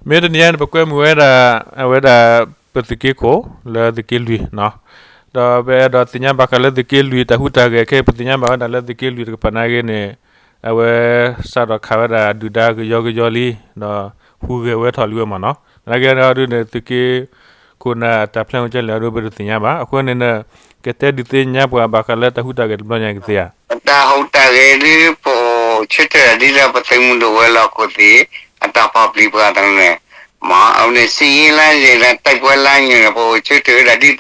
မ့ၢ်တနံၤအံၤန့ၣ် ပကွဲမုာ်ဝဲဒၣ် အဝဲဒၣ် ပသုးက့ခိၣ်လၢသုးက့လွံၢ်နီၤ, ဒီးပအဲၣ်ဒိးသ့ၣ်ညါဘၣ်ဃးလၢသုးက့လွံၢ်တၢ်ဟူးတၢ်ဂဲၤခဲအံၤ ပသ့ၣ်ညါဘၣ်ဝဲဒၣ်လၢသုးက့လွံၢ်တကပၤနာ်က့န့ၣ် အဝဲစးထီၣ်ခးဝဲဒၣ်ဒုၣ်ဒါကယီကယီလံ, ဒီးဟူးဂဲၤဝဲထီၣ်လံဝဲမးနီၤ. သနာ်က့ဒ်န့ၣ် သုးက့ခိၣ်န့ၣ် တၢ်ဖျဲးအိၣ်ကဲလၢအဒိပဒုးသ့ၣ်ညါဘၣ်. အဃိန့ၣ် ကတဲဒုးသ့ၣ်ညါပှၤဘၣ်ဃးလၢတၢ်ဟူးတၢ်ဂဲၤတဘျီညါကသ့ဧါ. တၢ်ဟူးတၢ်ဂဲၤဒ်ပအိၣ်ဆၢထၢၣ်ဒ်လၢပသုးမုၢ်ဒိၣ်ဝဲၤလီၢ်ခိၣ်သ့ၣ် အတၢ်ဖီၣ်ပျံၤပှၤသနၢၣ် မ့ၢ်အဝဲန့ၣ် စစ်ရေးလမ်းစဉ် ဒီးတိုက်ပွဲလမ်းညွှန်န့ၣ် ပအိၣ်ဆၢထၢၣ်ဝဲဒၣ်ဒ်သိး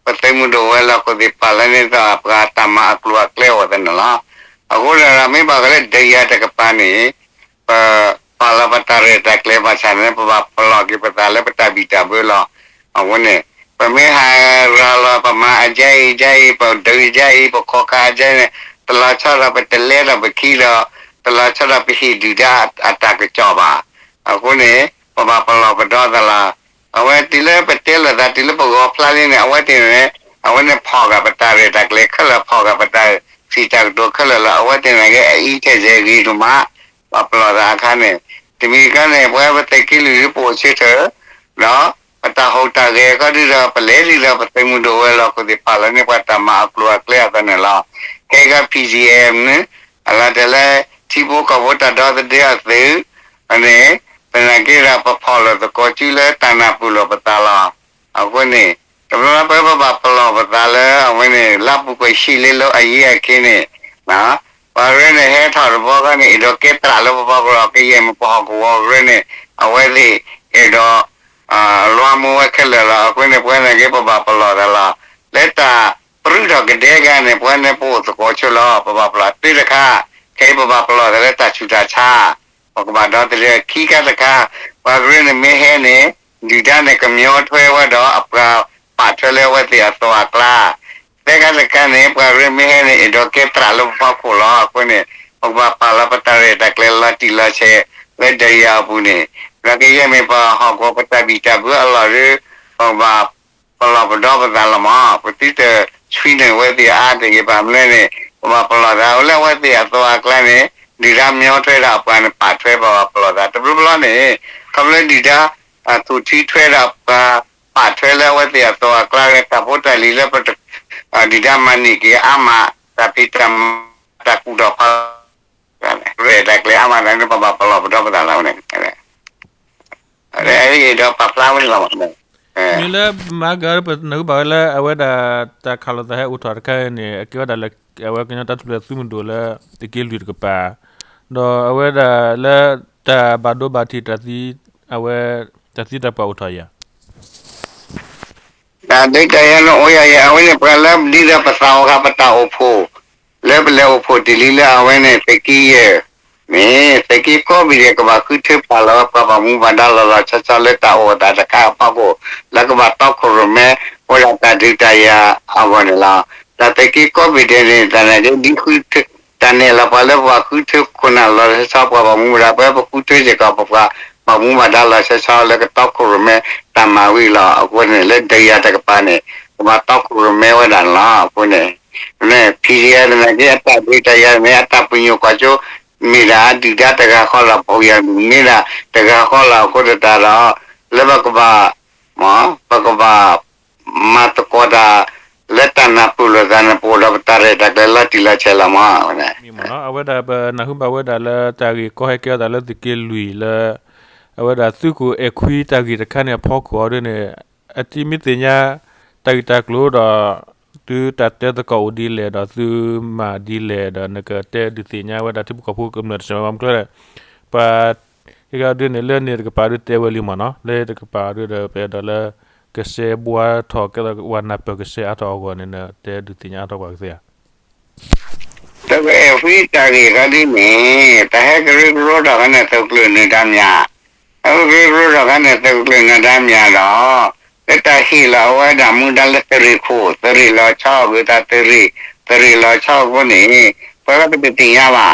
ပသုးမုၢ်ဒိၣ်ဝဲၤလီၢ်ခိၣ်သ့ၣ်ပာ်လီၤန့ၢ်သးပှၤတၢ်မၤအကျိၤအကျဲအဂီၢ်သနၢၣ်လီၤ. အဃိဒီးမ့ၢ်ဘၣ်ဃးလၢဒုးယၤတကပၤန့ၣ် ပပာ်လီၤပတၢ်ရဲၣ်တၢ်ကျဲၤဘၣ်ဆၣ်န့ၣ် ပဘၣ်ပလီၢ်က့ၤပသးလၢပတၢ်ဘံၣ်တၢ်ဘၢလီၤ. အဃိန့ၣ် ပမ့ၢ်ဟးရၤလီၤ ပမၤအယါအံၤယါအံၤ ပဒုးယါအံၤ ပခီၣ်ခါအယါအံၤန့ၣ် တလီၤဆီဒီးပတလဲဒီးပခံဒီး တလီၤဆီဒီးပဟ့ၣ်ဒုၣ်ဒါအတၢ်ကစီၣ်ဘၣ်. အဃိန့ၣ် ပဘၣ်ပလီၢ်ပဒီသးလီၤ. အဝဲတုၤလၢပတဲလိာ်သးတုၤလၢပဂီၤဖျါလံန့ၣ် အဝဲသ့ၣ်န့ၣ် အဝဲန့ၣ်ဖီၣ်ဃာ်ပတၢ်ရဲၣ်တၢ်ကျဲၤခဲလၢာ် ဖီၣ်ဃာ်ပတၢ်စံးတၢ်ကတိၤခဲလၢာ်လီၤ. အဝဲသ့ၣ်န့ၣ်က့ အအံၤထဲစဲဂ့ၤဒိၣ်မး ပဘၣ်ပလီၢ်သးအခါန့ၣ် တမံၤတခီန့ၣ် ပဝဲပသုးက့လွံၢ်ဒ်ပအိၣ်ဆၢထၢၣ် ဒီးပတၢ်ဟူးတၢ်ဂဲၤအခီဒ်ဒီး ပလဲၤဒ်ဒီးပသုးမုၢ်ဒိၣ်ဝဲၤလီၢ်ခိၣ်သ့ၣ်ပာ်လီၤန့ၢ်ပှၤတၢ်မၤအကျိၤအကျဲအသနၢၣ်လီၤ. ခဲအံၤ P G M န့ၣ် အလီၤတဲာ်လၢ ထံဖိကီၢ်ဖိတၢ်ဒီသဒၢအသုး န့ၣ် သနာ်က့ဒီးပဖီၣ်လိာ်သကိးစုလၢတၢ်နၢ်ပၢၢ်လိာ်ပသးလီၤ. အဃိန့ၣ် တဘျီလၢပဝဲပဘၣ်ပလီၢ်ပသးလၢအဝဲန့ၣ် လၢပူၤကွံာ်ဆံးလ့လိအယ့အခံန့ၣ် ပှၤကရၢန့ၣ်ဟဲထီၣ်တဘျီဃီန့ၣ် အဲၣ်ဒိးကဲသရၣ်လၢပဖီခိၣ်လီၤ. ကယဲၢ်မ့ၢ်ပဟီၣ်ကဝီၤကရၢန့ၣ် အဝဲသ့ၣ်အဲၣ်ဒိး လွှမ်းမိုးဝဲခဲလၢာ်လီၤ. အဃိန့ၣ် ပဝဲသနာ်က့ပဘၣ်ပလီၢ်သးလီၤ. လၢတၢ်ပြူထီၣ်ကဒဲကါန့ၣ် ပဝဲန့ၣ်ပအိၣ်သကိးဆိလီၤ. ပဘၣ်ပလီၢ်တၢတခါ, ခဲအံၤပဘၣ်ပလီၢ်သးလၢတၢ်ဆူးတၢ်ဆါ ပကဘၣ်ဒီသဒၢ. ခံခါတခါ, ပှၤကရၢန့ၣ်မ့ၢ်ဟဲန့ၣ် ဒုၣ်ဒါန့ၣ်ကမျီထွဲဝဲဒီးအပှၤပာ်ထွဲလၢအဝဲသ့ၣ်အသိးအကျါ သၢခါတခါန့ၣ် ပှၤကရၢမ့ၢ်ဟဲန့ၣ် အဲၣ်ဒိးကဲသရၣ်လၢပဖီခိၣ်လီၤ. အဃိန့ၣ် ပကဘၣ်ပာ်လီၤပတၢ်ရဲၣ်တၢ်ကျဲၤလီၤတံၢ်လီၤဆဲး လၢဒုးယၤအပူၤန့ၣ်, သနာ်က့ယဲၢ်မ့ၢ်ပဟီၣ်ကဝီၤပတၢ်ဘံၣ်တၢ်ဘၢအလီၢ်ဒီး ပကဘၣ်ပလီၢ်ပဒီပသးလီၤမး. ပသုတဆှံန့ၢ်ဝဲသ့ၣ်အါတဂ့ၤဘၣ်မနုၤန့ၣ် ပဘၣ်ပလီၢ်သး အိၣ်လၢအဝဲသ့ၣ်အသိးအကျါန့ၣ် ဒုၣ်ဒါမျီထွဲဒီးအပှၤန့ၣ်ပာ်ထွဲ ပဘၣ်ပလီၢ်သး တဘျီဘျီန့ၣ် ခီဖျိဒုၣ်ဒါ သူၣ်ထံထွဲဒီးပှၤပာ်ထွဲလၢအဝဲသ့ၣ်အသိးအကျါန့ၣ် တၢ်ဖိတၢ်လံၤလၢ ဒုၣ်ဒါမၤန့ၢ်က့ၤအါမး တၢ်ဖံးတၢ်မၤ တၢ်ကူၣ်ထီၣ်ဖး ရဲၣ်တၢ်ကျဲၤအါမးန့ၣ် ပဘၣ်ပလီၢ်ပဒီပသးလီၤန့ၣ် ဒီးပာ်ဖျါဝဲန့ၣ်လီၤ. မ့ၢ်လၢမၤကပနၢ်ဟူဘၣ်ဝဲလၢ အဝဲဒၣ်တၢ်ခးလိာ်သးဟဲအိၣ်ထီၣ်တခါအံၤန့ၣ် အကဲဝဲဒၣ်လၢ အဝဲကညီတၢ်ထူၣ်ဖျဲးသုးမုၢ်ဒိၣ်လၢ သုးက့လွံၢ်တကပၤ, ဒီးအဝဲဒၣ်လၢတၢ်ဘၣ်ဒိဘၣ်ထံးတၢ်သံ အဝဲ တၢ်သံတၢ်ပှၢ်အိၣ်ထီၣ်ဧါ. တၢ်ဒုးတၢ်ယၤန့ၣ်အိၣ်ယၤယၤ အဝဲန့ၣ်ပှၤလၢဒ်သိးပသးအိၣ်ဃာ်ပတၢ်အိၣ်ဖှိၣ် လၢပလဲၤအိၣ်ဖှိၣ်တ့ၢ်လံလၢအဝဲန့ၣ် သုးက့ယဲၢ် မ့ၢ်သုးက့ကိးဘ့ၣ်ဒဲး ကဘၣ်ဃုထၢပာ်လီၤဝဲပှၤဘၣ်မူဘၣ်ဒါလီၤလီၤဆီဆီလၢတၢ်အိၣ်သးတခါအဖီခိၣ် လၢကဘၣ်တီခိၣ်ရိၣ်မဲ အိၣ်ဒၣ်တၢ်ဒုးတၢ်ယၤအဂီၢ်န့ၣ်လီၤ. တၢ်သုးက့ကိးဘ့ၣ်ဒဲးန့ၣ် တၢ်န့ၣ်ဒ်ဃုထၢ တၢ်နဲၣ်လီၤပှၤလၢပှၤဃုထၢခိၣ်နၢ်လီၤလီၤဆီဆီ ပှၤဘၣ်မူဘၣ်ဒါ ပဝဲပဃုထၢစ့ၢ်ကီး ပပှၤဘၣ်မူဘၣ်ဒါလီၤဆီဆီလၢကတီခိၣ်ရိၣ်မဲတၢ်မၤဝံၤလီၤ. အဃိန့ၣ် လၢဒုးယၤတကပၤန့ၣ် ကဘၣ်တီခိၣ်ရိၣ်မဲဝဲဒၣ်န့ၣ်လီၤ. အဃိန့ၣ် ဖံးယဲၢ်သနာ်က့ အတၢ်ဒုးတၢ်ယၤန့ၣ် အတၢ်ပညိၣ်ကွၢ်စိ မ့ၢ်ဒၣ်အဒုၣ်ဒါတဂၤဃီလီၤ. ပှၤကညီမ့ၢ်ဒၣ်တဂၤဃီလီၤ. အဃိသတးဒီး လၢပကဘၣ် ပကဘၣ် မၤသကိးတၢ် လၢတၢ်နၢ်ပၢၢ်လိာ်သးန့ၣ် ပအိၣ်ဒီးပတၢ်ရဲၣ်တၢ်ကျဲၤလီၤတံၢ်လီၤဆဲးလီၤမး. မ့ၢ်မ့ၢ်နီၤ အဝဲဒၣ်ပနၢ်ဟူဘၣ်ဝဲဒၣ်လၢတၢ်ဂ့ၢ်ကီဟဲကဲထီၣ်သးလၢသုးက့လွံၢ်လၢ အဝဲဒၣ်သုးခိၣ်အဲၣ်ခွံတၢ်ဂ့ၢ်တခါန့ၣ်အဖီခိၣ်အီၤဒ်န့ၣ် အသုမ့ၢ်သ့ၣ်ညါ တၢ်ဂ့ၢ်တၢ်ကျိၤဒီး သုတၢ်တဲသကိးအိၣ်ဒ်လဲၣ်ဒီး သုမၤဒ်လဲၣ်ဒီး နကတဲဒုးသ့ၣ်ညါဝဲဒၣ်ထံဖိကီၢ်ဖိကမျၢၢ်တစဲးမး မ့ၢ်ကျဲ ပှၤ ကဲကဲဒ်န့ၣ် လၢန့ၣ်တကပၤဒ်တဲဝဲလံမ့ၢ်နီၤ လၢတကပၤဒ်ဒီး ပအဲၣ်ဒိးလၢ ကစဲးဘှါထီၣ်ကဲသိး ပှၤနၢ်ပၢၢ်ကစဲးအါထီၣ်အဂီၢ်န့ၣ် နတဲဒုးသ့ၣ်ညါအါထီၣ်ပှၤကသ့ဧါ. သုးခိၣ်အဲၣ်ခွံတၢ်ဂ့ၢ်ခီဒ်န့ၣ် တၢ်ဟဲကရၢကရိထီၣ်ခီန့ၣ် သုးခိၣ်ကျၢၢ်နၢၤဒါမၠး, ဟဲကရၢကရိထီၣ်ခီန့ၣ် သုးခိၣ်ကျၢၢ်နၢၤဒါမၠးဒီး လၢတၢ်ဟ့ၣ်လီၤအဝဲဒၣ်မူဒါလၢသုးရ့ၣ်ခိၣ် သုးရ့ၣ်လီၤဆီ ဂုၤသးသုးရ့ၣ် သုးရ့ၣ်လီၤဆီအဃိန့ၣ် ပှၤဂၤပတသ့ၣ်ညါဘၣ်.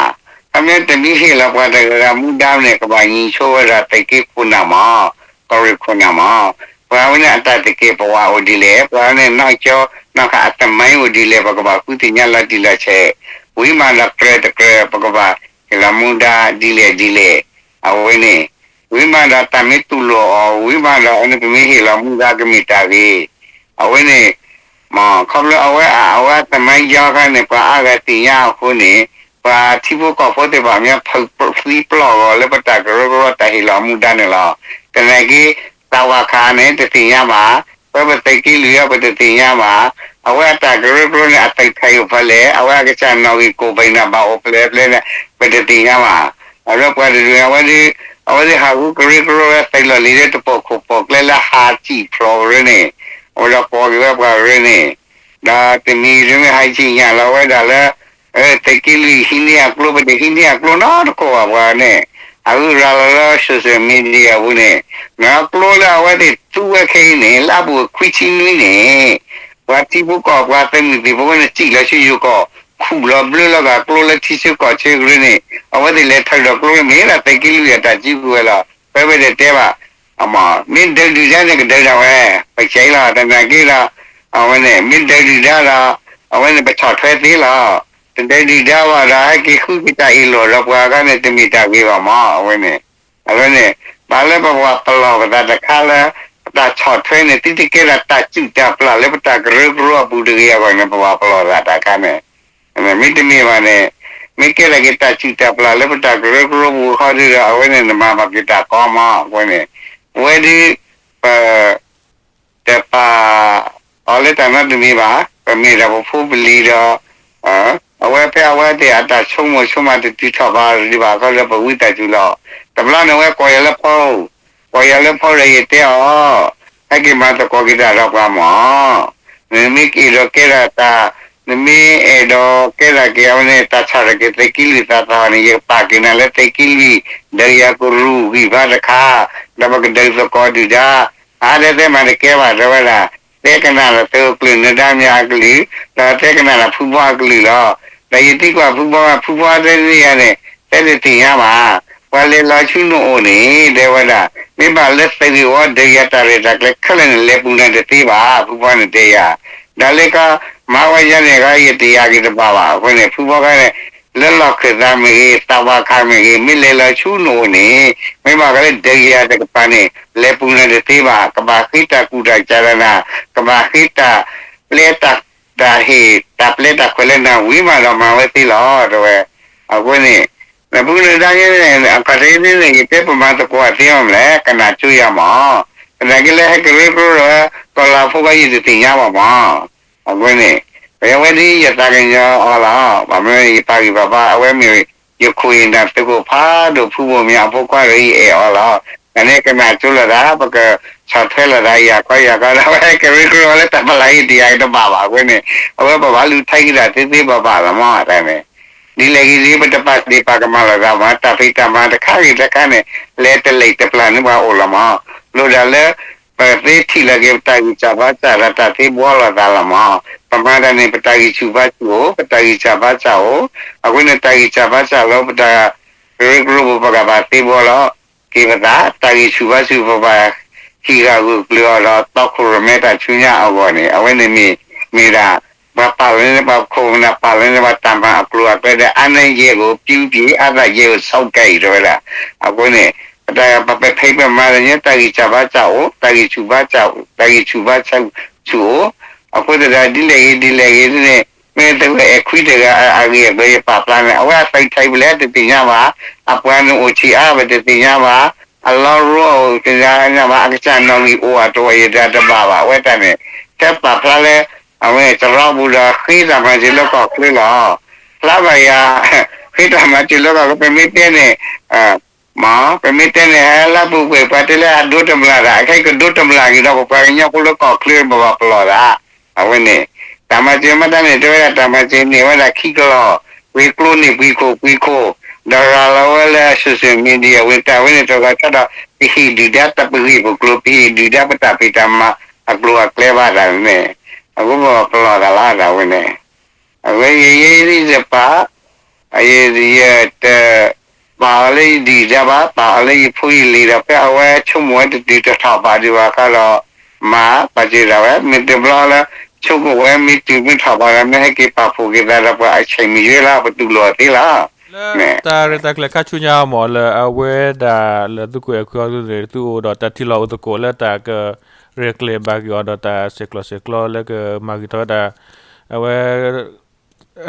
ခီဖျိတမ့ၢ်ဟ့ၣ်လီၤပှၤတဂၤဂၤမူဒါန့ၣ် ကဘၣ်ငြိမ်ဆိဝဲဒၣ်သုးက့ခိၣ်နၢ်မး ကီၢ်ရ့ၣ်ခိၣ်နၢ်မး ပှၤဝဲန့ၣ်အတၢ်သကဲးပဝးအိၣ်ဒ်လဲၣ်, ပှၤဝဲန့ၣ်နီၢ်ကၠီနီၢ်ခးအသမိုင်းအိၣ်ဒ်လဲၣ် ပကဘၣ်ဃုသ့ၣ်ညါလီၤတံၢ်လီၤဆဲး, ဝံၤမးဒီးကြၢးတကြၢး ပကဘၣ်ဟ့ၣ်လီၤမူဒါဒ်လဲၣ်ဒ်လဲၣ်, အဝဲန့ၣ် ဝံၤမးဒီးတၢ်မ့ၢ်တူၢ်လိာ်အီၤ ဝံၤမးဒီးအန့ၣ် ပမ့ၢ်ဟ့ၣ်လီၤမူဒါကမ့ၢ်တၢ်ဂ့ၤ, အဝဲန့ၣ် မ့ၢ်ခီဖျိအဝဲ အဝဲအသမိုင်းကြောင်းအခါန့ၣ် ပှၤအါဂၤသ့ၣ်ညါအဃိန့ၣ် ပှၤထံဖိကီၢ်ဖိသ့ၣ်တဖၣ်မ့ၢ်ဖုးသံပျီၢ်အဂီၢ်လၢပတၢ်ကရၢကရိတၢ်ဟ့ၣ်လီၤမူဒါန့ၣ်လီၤ. သနာ်က့ သးဝၤခးန့ၣ် တသ့ၣ်ညါဘၣ်, ပဝဲပသုးက့လွံၢ်အံၤ ပတသ့ၣ်ညါဘၣ်, အဝဲအတၢ်ကရၢကရိန့ၣ် အသုးထၢၣ်အိၣ်ဖဲလဲၣ်, အဝဲအကစၢ်နီၣ်ဂံၢ်ကိၣ်ဘၣ်နၢ်ဘၣ်အိၣ်ဖဲလဲၣ်ဖဲလဲၣ်န့ၣ် ပတသ့ၣ်ညါဘၣ်. အဝဲပှၤတဒုန့ၣ် အဝဲဒၣ် အဝဲသ့ၣ်ဟးဃုကရၢကရိဝဲသုးလီၢ်လံၤလၢတပိာ်ခိၣ်ပိာ်ကျဲလၢဟးစံၣ်ဖျိးကရၢန့ၣ်, အဝဲဒီးကိးက့ၤဝဲပှၤကရၢန့ၣ်, ဒီးတမံၤတမ့ၢ်ဟးစံၣ်ညၣ်လီၤဝဲဒၣ်လၢ သုးက့လွံၢ်ဟံးန့ၢ်အကျိ ပတဟံးန့ၢ်အကျိနီတခိၣ်ဘၣ်ပှၤန့ၣ်, အဂုၤအဂၤလီၤလၢ social media အပူၤန့ၣ်, ဒီးကျိလၢအဝဲသ့ၣ်သူဝဲခဲအံၤန့ၣ် လၢအပူၤအခွံဆံနွံန့ၣ် ပှၤထံဖိကီၢ်ပှၤသုးမုၢ်သံၣ်ဘိန့ၣ် စံၣ်လီၤဆူယိၤကီၢ် ခူၣ်လီၤဘျၢလီၤဂာ်ကျိလၢထံဆၢကီၢ်ဆၢကရၢန့ၣ်, အဝဲသ့ၣ်လဲၤထၢဒီးကျိန့ၣ် မ့ၢ်ဒၣ်သုးက့လွံၢ်အတၢ်စုကဝဲၤလီၤ. ပဝဲတတဲဘၣ် မ့ၢ်ဒုးဒုၣ်ဒါန့ၣ် ကဒုးဒၣ်ဝဲ ပကဲလီၤ. သနာ်က့ဒီး အဝဲန့ၣ် မ့ၢ်ဒုးဒုၣ်ဒါဒီး အဝဲန့ၣ် ပဆီၣ်ထွဲသ့လီၤ. တဒုးဒုၣ်ဒါဘၣ်ဒီး ဟဲက့ၤဃုက့ၤတၢ်အ့ၣ်လိာ်ဒီးပှၤအခါန့ၣ် တမ့ၢ်တၢ်ဂ့ၤဘၣ်မး အဝဲန့ၣ်. အဝဲန့ၣ် ဘၣ်လၢပပှၤပလီၢ်ပသးတခါလၢ ပတၢ်ဆီၣ်ထွဲန့ၣ် သုတကဲဒၣ်တၢ်စုၣ်တၢ်ပျၢ်လၢပတၢ်ကရၢကရိအပူၤတဂ့ၤအဂီၢ်န့ၣ် ပပှၤပလီၢ်သးတခါန့ၣ် မ့တမ့ၢ်ဘၣ်န့ၣ် မ့ၢ်ကဲထီၣ်က့ၤတၢ်စုၣ်တၢ်ပျၢ်လၢပတၢ်ကရၢကရိပူၤအခီဒုဒီး အဝဲန့ၣ် နမၤဘၣ်က့ၤတၢ်ကီမး အဝဲန့ၣ်. ပဝဲဒၣ် ပ တပာ်အီၤလၢတၢ်နီတမံၤဘၣ်. ပမ့ၢ်ဒၣ်ပဖိပလံၤဒီး အဝဲဖဲအဝဲသ့ၣ်အတၢ်ဆိကမိၣ်ဆိကမးတတုၤထီၣ်ဘၣ်ဒံးဘၣ်အခီဒီး ပဝံသးစူၤလီၤ. တဘျီန့ၣ် အဝဲကိးယၤလၢဖီ, ကိးယၤလၢဖီဒီး ယတဲအီၤ, ဟဲက့ၤမၤသကိးက့ၤတၢ်ဒီးပှၤမး နမ့ၢ်အဲၣ်ဒိးကဲထီၣ်တၢ်, နမ့ၢ်အဲၣ်ဒိးကဲထီၣ်က့ၤအဝဲန့ၣ် တၢ်ဆီၣ်ထီၣ်က့ၤသုးက့လွံၢ်သးသဟီၣ်န့ၣ် ယကပာ်က့ၤနၤလၢသုးက့လွံၢ် ဒီးယၤကရူၢ်ဂံၢ်ဘါတခါ, ဒီးပကဒုးသကိးဒုၣ်ဒါ, အါဒဲသဲမၤတကဲဘၣ် တဲဝဲဒၣ်, သဲကနၣ်ဒီးသုးခိၣ်ကျၢၢ်နၢၤဒါမၠးအကလုၢ်, ဒီးသဲကနၣ်ဒီးဖုဘီအကလုၢ်လီၤ. ဒီးယသံကွၢ်ဖုဘီ, ဖုဘီတဲန့ၢ်ယၤန့ၣ် သဲတသ့ၣ်ညါဘၣ်. ပှၤလဲၤလီၤဆူနအိၣ်န့ၣ် တဲဝဲဒၣ်, မ့ၢ်ဘၣ်လၢသုးဂ့ၢ်ဝီဒုးယၤတၢ်ရဲၣ်တၢ်ကျဲၤခဲလၢာ်န့ၣ် လဲၤပူၤနၤတသ့ဘၣ်, ဖုဘီန့ၣ်တဲယၤ. ဒီးလၢက မၤဝဲယၤန့ၣ် ယတယာ်က့ၤတဘၣ်ဘၣ်. အဃိန့ၣ် ဖုဘီခါန့ၣ် လၢလီၢ်ခၢၣ်သးမ့ၢ်ဂ့ၤ, သးဝၤခးမ့ၢ်ဂ့ၤ, မ့ၢ်လဲၤလီၤဆူနအိၣ်န့ၣ် မ့ၢ်ဘၣ်ဃးလၢဒုးယၤတကပၤန့ၣ် လဲၤပူၤနၤတသ့ဘၣ်. ကဘၣ်ဃ့တၢ်ကူၣ်တၢ်ကၤဒီးနၤ, ကဘၣ်ဃ့တၢ်ပျဲတၢ်, တၢ်ဟ့ၣ်တၢ်ပျဲတၢ်ခွဲးလၢနၤ ဝံၤမးဒီးမၤဝဲသ့လီၤ တဲဝဲ. အဃိန့ၣ် နပုၢ်နဒါန့ၣ် အခီၣ်ထံးန့ၣ် ယတဲပမၤသကိးသ့မးလဲၣ် ကနၣ်ကၠိယၤမး, သနာ်က့လၢဟဲကရၢကရိဒီး ကီၢ်လၤဖိဂီၢ်ယတသ့ၣ်ညါဘၣ်မး. အဃိန့ၣ် ပဝဲဒၣ်ယသးကညီၤအီၤလီၤ. ဘၣ်မနုၤယပာ်ဂံၢ်ပာ်ဘါ အဝဲမ့ၢ်ယခိၣ်ယနၢ်သုးခိၣ်ဖးဒိၣ် ဖုဘိၣ်မၠးအဖိခွါဒီးယအဲၣ်အီၤလီၤ. တၢ်န့ၣ်ကနၣ်ကၠိလိာ်သး ပကဆီၣ်ထွဲလိာ်သး ယၤခီယၤခီဒီး အဝဲကရၢကရိလၢတၢ်ပလၢ်အံၤ တယာ်က့ၤတဘၣ်ဘၣ်. အဃိန့ၣ် အဝဲပဘၣ်လူၤထံက့ၤတၢ်သ့သ့ဘၣ်ဘၣ်လီၤမး တၢ်န့ၣ် ဒ်လဲၣ်ဂ့ၤဒ် ပတပာ်ဒ့ၣ်ပာ်ကမၣ်လိာ်သးမး, တၢ်ဖံးတၢ်မၤတခါဂ့ၤတခါန့ၣ် လဲၤတလံာ်တပျၢ်န့ၢ်ပှၤအိၣ်လီၤမး. လိၣ်ဒၣ်လၢ ပသ့ထံၣ်လိာ်က့ၤပတၢ်ဂံၢ်စၢ်ဘါစၢ်ဒီးတၢ်သ့ဘှီလိာ်သးလီၤမး. ပမၤတၢ်န့ၣ် ပတၢ်ဂံၢ်ဆူၣ်ဘါဆူၣ်အိၣ်, ပတၢ်ဂံၢ်စၢ်ဘါစၢ်အိၣ်, အဃိန့ၣ် တၢ်ဂံၢ်စၢ်ဘါစၢ်လၢပတၢ်ကရၢကရိပူၤ ပကဘၣ်သ့ဘှီလီၤ က့ၤပသး, တၢ်ဂံၢ်ဆူၣ်ဘါဆူၣ် ပဘၣ်ဟံးဃာ်ဂၢၢ်ကျၢၤအီၤဒီး တီခိၣ်ရိၣ်မဲတၢ်ဆူညါအဂီၢ်န့ၣ် အဝဲန့ၣ်မ့ၢ် မ့ၢ်ဒၣ် ပှၤပာ်လီၤန့ၢ် ပှၤခိၣ်နၢ်ပာ်လီၤန့ၢ် ပှၤတၢ်မၤအကျိၤအကျဲဒီး အားနည်းယဲၢ်ကို ပြုပြင်, အားသာယဲၢ်ကို စောင့်ကြည့် တဲဝဲဒၣ်. အဃိန့ၣ် ပတၢ်ပပဲာ်ဖဲပမၤတၢ်န့ၣ် တၢ်ဂံၢ်စၢ်ဘါစၢ်အိၣ်, တၢ်ဂံၢ်ဆူၣ်ဘါစၢ်အိၣ်, တၢ်ဂံၢ်ဆူၣ်ဘါစၢ်ဆူၣ်အိၣ်, အဃိသတး ဒ်လဲၣ်ဂ့ၤ ဒ်လဲၣ်ဂ့ၤန့ၣ် မ့ၢ်တဝဲအဲၣ်ခွံတဂၤအဂ့ၢ်အကျိၤ ယပာ်ဖျါန့ၣ် အဝဲအသုးထံးပလဲၣ် တသ့ၣ်ညါဘၣ်, အပှၤန့ၣ်အိၣ်ဆံးအါ ပတသ့ၣ်ညါဘၣ်, အလီၤရိအိၣ်တဂၤညါဘၣ်, အကစၢ်နီၣ်ဂံၢ်အိၣ်အတအိၣ် ယတၢ်တဘၣ်ဘၣ်, အဝဲတၢ်န့ၣ် ထဲပာ်ဖျါလၢ အဝဲတရီပူၤဒီးဃ့တၢ်မၤစၢၤလၢကီၢ်ချၢလီၤ. ဖျါဘၣ်ယၤ ဃ့တၢ်မၤစၢၤလၢကီၢ်ချၢ ပမ့ၢ်တဲန့ၣ် မ့ၢ် ပမ့ၢ်တဲန့ၣ် ဟဲလၢပူၤကွံာ် ပှၤတဲလၢအဒိတမျၢ်တၢ် အခဲအံၤကဒိတမျၢ်က့ၤဒီး ပပှၤကညီဖိလၢကီၢ်ချၢ ပဘၣ်ပလီၢ်သး အဝဲန့ၣ် တၢ်မၤစၢၤမတၤန့ၣ် တဲဝဲဒၣ်တၢ်မၤစၢၤန့ၢ်ဝဲဒၣ်ခံကလီၢ်, ဝံၤကျိန့ၢ်ပှၤခိၣ်ပှၤခိၣ်, ဒီးရၤလီၤဝဲလၢ social media ဝံၤတၢ်ဝဲန့ၣ် တဂၤဆၢဒီး ပဟ့ၣ်ဒုၣ်ဒါတၢ်ပဂ့ၢ်ပကျိၤ ပဟ့ၣ်ဒုၣ်ဒါပတၢ်ဖံးတၢ်မၤအကျိၤအကျဲဘၣ်တၢ်န့ၣ် အဃိပဘၣ်ပလီၢ်သးလီၤတၢ်ဝဲန့ၣ် အဝဲယဲယဲဒ်ယပာ် ယတ ပာ်အီၤလၢယဒုၣ်ဒါဘၣ်, ပာ်အီၤလၢယဖိယလံၤဒီး ဖဲအဝဲဆိကမိၣ်ဝဲတတုၤတထီၣ်ဘၣ်ဒံးဘၣ်အခါဒီး မၤပာ်စၢၤဒၣ်ဝဲ မ့ၢ်တဘျီလၢ ဆိကမိၣ်ဝဲမ့ၢ်တုၤမ့ၢ်ထီၣ်ဘၣ်ဒီး မ့ၢ်ဟဲက့ၤပာ်ဖှိၣ်က့ၤသးဒီးပှၤအဆဲးမံၤယွဲလီၤ ပတူၢ်လိာ်သ့လီၤ. တၢ်ရဲၣ်တၢ်ကျဲၤခါဆူညါမ့ၢ်လၢအဝဲဒၣ်လၢသုးခိၣ်အဲၣ်ခွံအီၤဒုန့ၣ် သုအိၣ်ဒီးတၢ်ထံၣ်လိာ်အိၣ်သကိးလၢတၢ်ကရဲၣ်ကျဲၤဘၣ်က့ၤအီၤဒီး တၢ်ဆဲးကျိးဆဲးကျၢလၢကမၤဂ့ၤထီၣ်ဝဲဒၣ် အဝဲ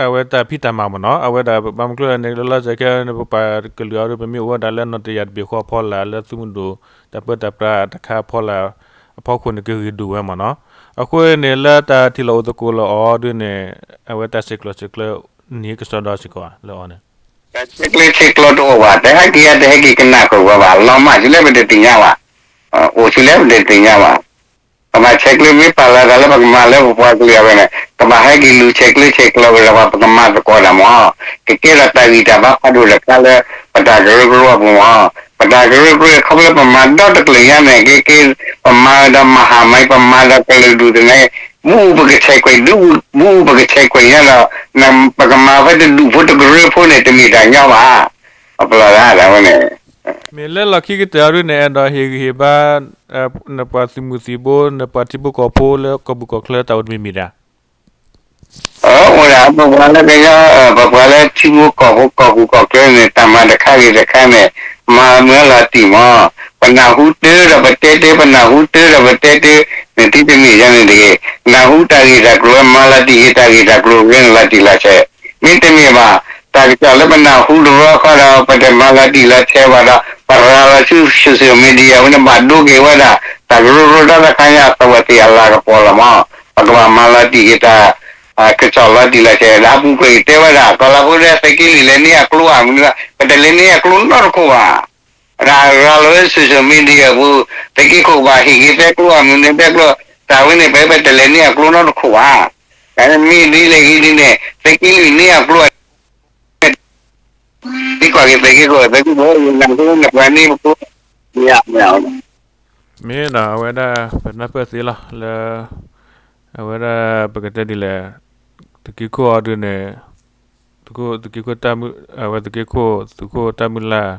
အဝဲတၢ်ဖံးတၢ်မၤမ့ၢ်နီၤ, အဝဲဒၣ်ဘၣ်မနုၤလဲၣ်န့ၣ် လၢလီၤစဲၤခဲန့ၣ် ပပှၤကလုာ်အီၤဒု ပမ့ၢ်အိၣ်ဝဲဒၣ်လၢနီၣ်တယၢ်တဘ့ၣ်ဃီအဖီလာ် လၢသုးမုၢ်ဒိၣ်တၢ်ပၢတၢ်ပြးတခါအဖီလာ် အဖီခိၣ်န့ၣ် ကဂ့ၤဒိၣ်ဝဲမ့ၢ်နီၤ. အဃိန့ၣ် လၢတၢ်ထံၣ်လိာ်အိၣ်သကိးလၢအီၤဒုန့ၣ် အဝဲတၢ်ဆဲးကျိးဆဲးကျၢ နံၤကစီဒီစ့ၢ်ကီးလၢအီၤန့ၣ် တၢ်ဆဲးကျိးဆဲးကျၢတအိၣ်ဘၣ်, တဟဲက့ၤယါ တဟဲက့ၤကနၣ်ဃုာ်ဝဲဘၣ်, လီၤမၢ်ကလဲၣ် ပတသ့ၣ်ညါဘၣ်, အိၣ်ဆူလဲၣ် ပတသ့ၣ်ညါဘၣ်. ပဘၣ်ဆဲးကျၢမ့ၢ်ပာ်လီၤသးလၢပကမၤလၢပပှၤကလုာ်အဂီၢ်န့ၣ် ကဘၣ်ဟဲက့ၤလူၤဆဲးကျၢဆဲးကျိးဝဲဒီးပှၤ ပကမၤသကိးတၢ်မ့ၢ်, ကကဲထီၣ်တၢ်ဂံၢ်တၢ်ဘါဖးဒိၣ်တခါလၢ ပတၢ်ကရၢကရိအပူၤမ့ၢ်, ပတၢ်ကရၢကရိခီဖျိပမၤဒီတကျၢၤညါန့ၣ် ကဲကဲ ပမၤဒီးမၤဟါမံၤ ပမၤဒီးကလုာ်ဒူၣ်သနၢ် မ့ၢ်ပကဆဲးကွံာ်ဒူၣ် မ့ၢ်ပကဆဲးကွံာ်ညါဒီး ပကမၤဖဲတဒူၣ်ဖိတကရၢဖိန့ၣ် တမ့ၢ်တၢ်ညီဘၣ်. အပလီၢ်ဒၣ်ဝဲန့ၣ် မ့ၢ်လၢလီၢ်ခံကတၢၢ်အံၤဒုန့ၣ် အဲၣ်ဒိးဟ့ၣ်ဂံၢ်ဟ့ၣ်ဘါ နပှၤသုးမုၢ်သံၣ်ဘိ နပှၤထံဖိကီၢ်ဖိလၢကီၢ်ပူၤကီၢ်ချၢတၢ်အိၣ်တမံၤမံၤဒၣ် အိၣ်ဒၣ် ပပှၤလၢကညီ ပပှၤလၢထံဖိကီၢ်ဖိကီၢ်ပူၤကီၢ်ချၢန့ၣ် တၢ်မၤတခါဂ့ၤတခါန့ၣ် မၤမုာ်လီၤတံၢ်မ့ၢ်, ပနၢ်ဟူတၢ်ဒီးပတဲတၢ် ပနၢ်ဟူတၢ်ဒီးပတဲတၢ် နထံၣ်တမ့ၢ်ယါန့ၣ်တဂ့ၤ, နၢ်ဟူတၢ်ဂ့ၢ်တၢ်ကျိၤ မၤလီၤတံၢ်ဂ့ၤတၢ်ဂ့ၢ်တၢ်ကျိၤဂ့ၤန့ၣ် လီၤတံၢ်လီၤဆဲး, မ့တမ့ၢ်ဘၣ် တၢ်ကစီၣ်လၢပနၢ်ဟူတဘျီဃီဒီး ပတမၤလီၤတံၢ်လီၤဆဲးဘၣ်ဒီး ပရၤလီၤဆူ social media ဝဲန့ၣ် ဘၣ်ဒိက့ၤဝဲဒၣ် တၢ်ကရၢကရိတၢ်တခါညါ အသဝဲသ့ၣ်အလၤကပီၤလီၤမ့ၢ်, ပကဘၣ်မၤလီၤတံၢ်ဂ့ၤတၢ် ကစီၣ်လီၤတံၢ်လီၤဆဲး ဒီးအပူၤကွံာ်တဲဝဲဒၣ် ကီၢ်လၤဖိဒီး သုးက့လွံၢ်လဲၤန့ၢ်အကျိအမနုၤ ပတလဲၤန့ၢ်အကျိနီတခိၣ်ဘၣ်. ရၤလီၤဝဲ social media အပူၤ သုးက့ခိၣ်ဘၣ်ဟ့ၣ်က့ၤသဲကျိအမနုၤသဲကျိ တၢ်ဝဲန့ၣ် ပတလဲၤန့ၢ်အကျိနီတခိၣ်ဘၣ်. တၢ်မ့ၢ်ဒ်လဲၣ်ဂ့ၤဒ်န့ၣ် သုးက့လွံၢ်န့ၢ်အကျိ သံကွၢ်က့ၤသုးက့ခိၣ် သုးက့ခိၣ် နပှၤန့ၣ်ပကိး မ့ၢ်နီၤ အဝဲဒၣ် ပနၢ်ပၢၢ်သ့လီၤလၢ အဝဲဒၣ် ပကတဲဒ်လဲၣ် သုးက့ခိၣ်အီၤဒုန့ၣ် သုးခိၣ် သုးက့ခိၣ်တၢ်မုၢ် အဝဲသုးက့ခိၣ် သုးခိၣ်တၢ်မုၢ်လၢ်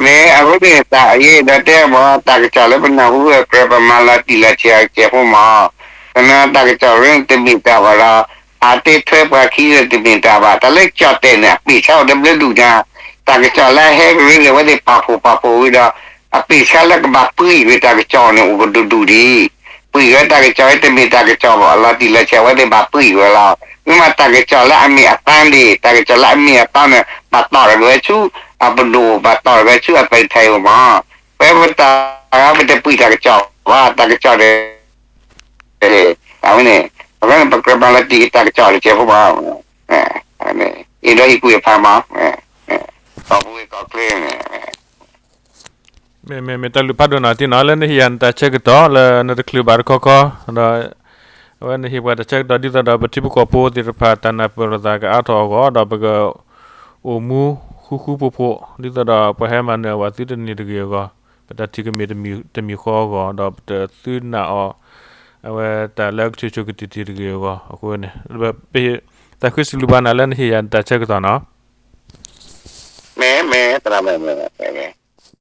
မ့ၢ်အဃိန့ၣ် တၢ်အယဲၢ်ဒီးတဲဘၣ် တၢ်ကစီၣ်လၢပနၢ်ဟူအကြၢး ပမၤလီၤတံၢ်လီၤဆဲးအကဲးဖိမ့ၢ်, ကနၣ်တၢ်ကစီၣ်ရ့တမ့ၢ်တၢ်ဘၣ်ဒီး အတ့ထွဲပှၤခံဒီးတမ့ၢ်တၢ်ဘၣ်, တၢ်လၢကၠီၣ်တဲၣ်န့ၣ် အပ့ၢ်ဆါအိၣ်တဘျုးဒူၣ်ညါ, တၢ်ကစီၣ်လၢအဟဲကရၢန့ၣ် အဝဲသ့ၣ်ပာ်ဖှိၣ်ပာ်ဖှိၣ်ဝံၤဒီး အပ့ၢ်ဆါလၢကဘၣ်ပှံၢ်ကွံာ်တၢ်ကစီၣ်န့ၣ် အိၣ်ကဒူၣ်ဒူၣ်ဒံး, ပှံၢ်ကွံာ်တၢ်ကစီၣ်တမ့ၢ်တၢ်ကစီၣ်ဘၣ် အလီၤတံၢ်လီၤဆဲး အဝဲသ့ၣ်ဘၣ်ပှံၢ်ကွံာ်ဝဲလီၤ. မ့ၢ်မးတၢ်ကစီၣ်လၢအမ့ၢ်အသါန့ၣ် တၢ်ကစီၣ်လၢအမ့ၢ်အသါန့ၣ် ဘၣ်တီၢ်တဂဲၤဆူ အပဒိၣ် ဘၣ်တီၢ်တဂဲၤဆူအပၢၤထဲးအံၤမ့ၢ်, ပဝဲပတၢ် ပတပှံၢ်တၢ်ကစီၣ်ဘၣ် တၢ်ကစီၣ်ဒီး အဝဲန့ၣ် အဝဲန့ၣ် ပကြၢးမၤလီၤတံၢ်တၢ်ကစီၣ်တကဲးဖိမ့ၢ်, အ့ၣ်ဒိးဟ့ၣ်ကူၣ်ဟ့ၣ်ဖးမ့ၢ်, ကီၢ်ပူၤကီၢ်ချၢန့ၣ် မ့မ့ၢ်တၢ်လုၢ်ဖးဒိၣ်နီၤတံၢ်နီၤ လၢနဟ့ၣ်ယၤနတၢ်ဆၢကတီၢ် လၢနတချုးဘၣ်တခီခီ, ဒီး အဝဲနဟ့ၣ်ပှၤတၢ်ဆၢကတီၢ် ဒ်သိးဒီးပထံပကီၢ်ဖိသ့ၣ်တဖၣ် တၢ်နၢ်ပၢၢ်လိာ်သးကအါထီၣ်အဂီၢ် ဒီးပကအိၣ်မူဃူဃူဖိးဖိး ဒ်သိးဒီးပှၤဟဲမၤနၢၤအဝဲသုတန့ၢ်တဂ့ၤအဂီၢ်, ပတၢ်ထံၣ်ကမ့ၢ်တမံၤဃီအဂီၢ် ဒီးပတသုနာ်အီၤ အဝဲတၢ်လၢအကဆိၣ်ဆိၣ်ကတံာ်တံာ်တဂ့ၤအဂီၢ် အဃိန့ၣ် တၢ်ဃ့စံးဘျုးဘၣ်နၤလၢနဟ့ၣ်ယၤနတၢ်ဆၢကတီၢ်နီၤ မ့ၢ်မ့ၢ် သရၣ်မုၣ်မ့ၢ်